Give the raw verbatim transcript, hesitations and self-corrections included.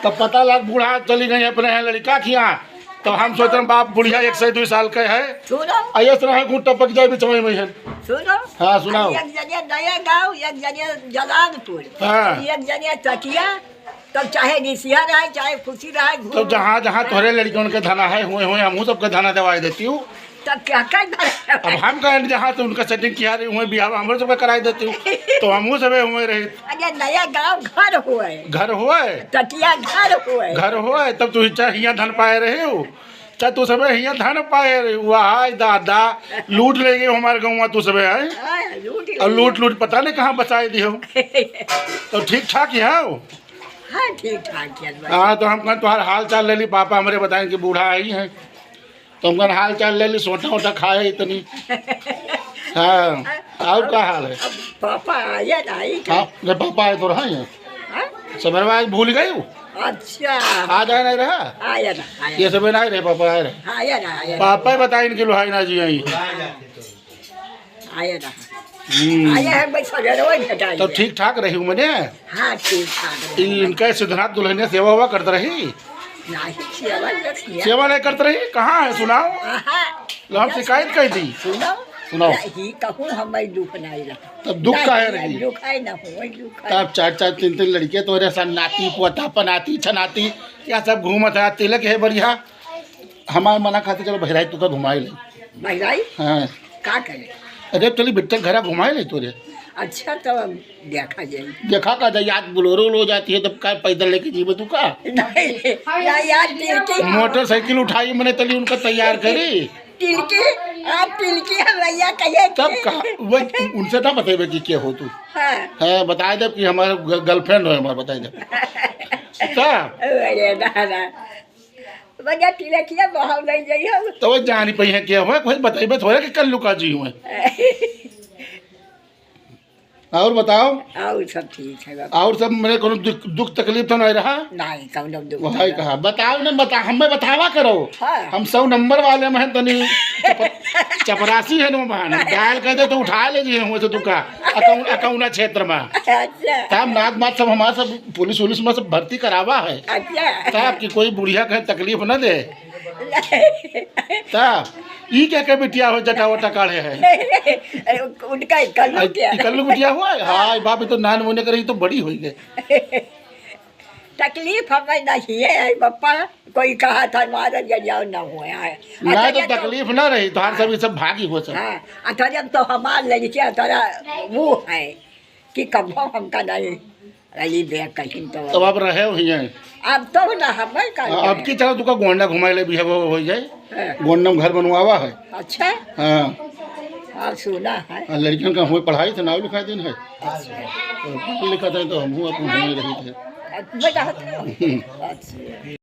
तब पता लग बूढ़ा चली गई अपने हैं लड़का के यहाँ। तो हम सोचन बाप बुढ़िया एक सौ दो साल के है। सुनो। आ ये तरह है गुट टपक जाए बिचवा में है। सुनो। हाँ, सुनाओ। एक जने नया गाँव, एक जने जलालपुर। हाँ। एक जने चकिया, तब चाहे निसिया रहे, चाहे खुशी रहे, घूम। तब जहाँ, जहाँ तोहरे लड़कन के धना है, हुए, हुए, हमहू सबके धना देवाई देती हूँ। तब क्या कर अब हम कहें, जहाँ तो उनका setting किया रही, हुए बियाह हमरे सबके कराई देती हूँ, तो हमहू सबे हुए रही। अरे नया गाँव घर हुए। घर हुए। चकिया घर हुए। घर हुए, तब तू चाहे हियाँ धन पाए रहे हो, चाहे तू सबे हियाँ धन पाए रहे हो। हाय दादा, लूट ले गए हमारे गाँव तू सबे, हैं? हाँ, लूट ले और लूट, गए। लूट पता नहीं कहाँ बचाए दियो। तो ठीक ठाक ही है वो? हाँ, ठीक ठाक है भाई। हाँ, तो हम कहें, तुम्हारा हाल चाल ले ली, पापा हमरे बताएं कि बूढ़ा आई है, तो हम कहें, हाल चाल ले ली, सोटा वोटा खाए इतनी। हाँ, और का हाल है? अब पापा आया ना, आई का? हाँ, जब पापा आए तो रहा है। हाँ? सवेरे आज भूल गई हो? अच्छा। आज आया नहीं रहा? आया ना, आया ये ना। सवेरे नहीं रहे, पापा आए रहे। आया ना, आया ना। पापा ही बताए इनकी लुहाई ना जी आई। आया ना। हम्म। आया है भाई, सवेरे वही भेटाई तो है। ठीक ठाक रही हूँ मैंने। हाँ, ठीक ठाक रही। इनका सिद्धनाथ दुल्हनिया सेवा हुआ करता रही? नहीं, सेवा नहीं किया। सेवा नहीं करता रही? कहाँ है, सुनाओ। आहा। लो, हम शिकायत कर दी। सुनो। सुनाओ। नहीं, कहूँ हमें दुख नहीं रहा। तब दुख नहीं, काहे नहीं, रही? दुख है ना, हो दुख है। तब चार चार तीन तीन लड़के तोरे साथ नाती, पोता, पनाती, छनाती, या सब घूमत है, तिलक है बढ़िया। हमार मना खातिर चलो बहराई तुका घुमाई ले। बहराई? हाँ। का करे? अरे चली बिट्टे घरा घुमाई ले तोरे। अच्छा तो देखा जाए। देखा का जाए, याद बोलेरो लो जाती है तब का पैदल लेके जीवे तू का? नहीं, या यार तिलकी। मोटरसाइकिल उठाई मैंने तली उनका तैयार करी। तिलकी, आप तिलकी हम भैया कहे तब थे। का? वो उनसे ना बतेबे कि के हो तू। हाँ। हाँ, बताए दे कि हमारे ग-, girlfriend हो हमारे, बताए दे। का? अरे दादा। बजा तिलकिया बहाव नहीं जाई हम। तो वो जानी पई है क्या हुआ, कोई बताइबे थोड़ा कि कल लुका जी हुए। और बताओ। और सब ठीक है बाबा। और सब मेरे कोनो दुख, दुख तकलीफ तो नहीं रहा? नहीं, कौनो दुख वही नहीं कहा, बताओ ना, बता, हमें बतावा करो। हाँ। हम सौ नंबर वाले में हैं, तनी चप-, चपरासी है ना, बहाना dial कर दे तो उठा ले जी हुए से तू का account, account क्षेत्र में। अच्छा। तब नात मात सब हमारे सब पुलिस उलिस में सब भर्ती करावा है। अच्छा। तब कि कोई बुढ़िया कहे तकलीफ न दे। तब ई क्या के बिटिया हो जटा वटा काढ़े है? उनका इकल्लू आ, क्या? इकल्लू बिटिया हुआ है? हाँ, बाप, ये तो नान मुने करे, ये तो बड़ी हुई गई। तकलीफ हमें नहीं है, बप्पा। कोई कहा था मारा जा जाओ ना हुआ है। ना अच्छा, तो ये तो तकलीफ ना रही, तो हर सब, ये सब भागी हो सब। हाँ, अच्छा, जब तो हमार लड़कियाँ तोरा वो है कि कभो हमका नहीं रही बे कहीं तो। तब आप रहे हुई हैं। अब तो ना हमें का अब रहे। की तरह तुका गोंडा घुमाए ले भी है, वो हो जाए। हाँ। गोंडा में घर बनवावा है। अच्छा। हाँ। हाँ, सुना है। हाँ, लड़कियों का हुए पढ़ाई थे, नाव लिखा दिन है। अच्छा। तो पढ़ लिखा था तो हम हुआ अपन हुए रही थे। अच्छा, बेटा, अच्छा।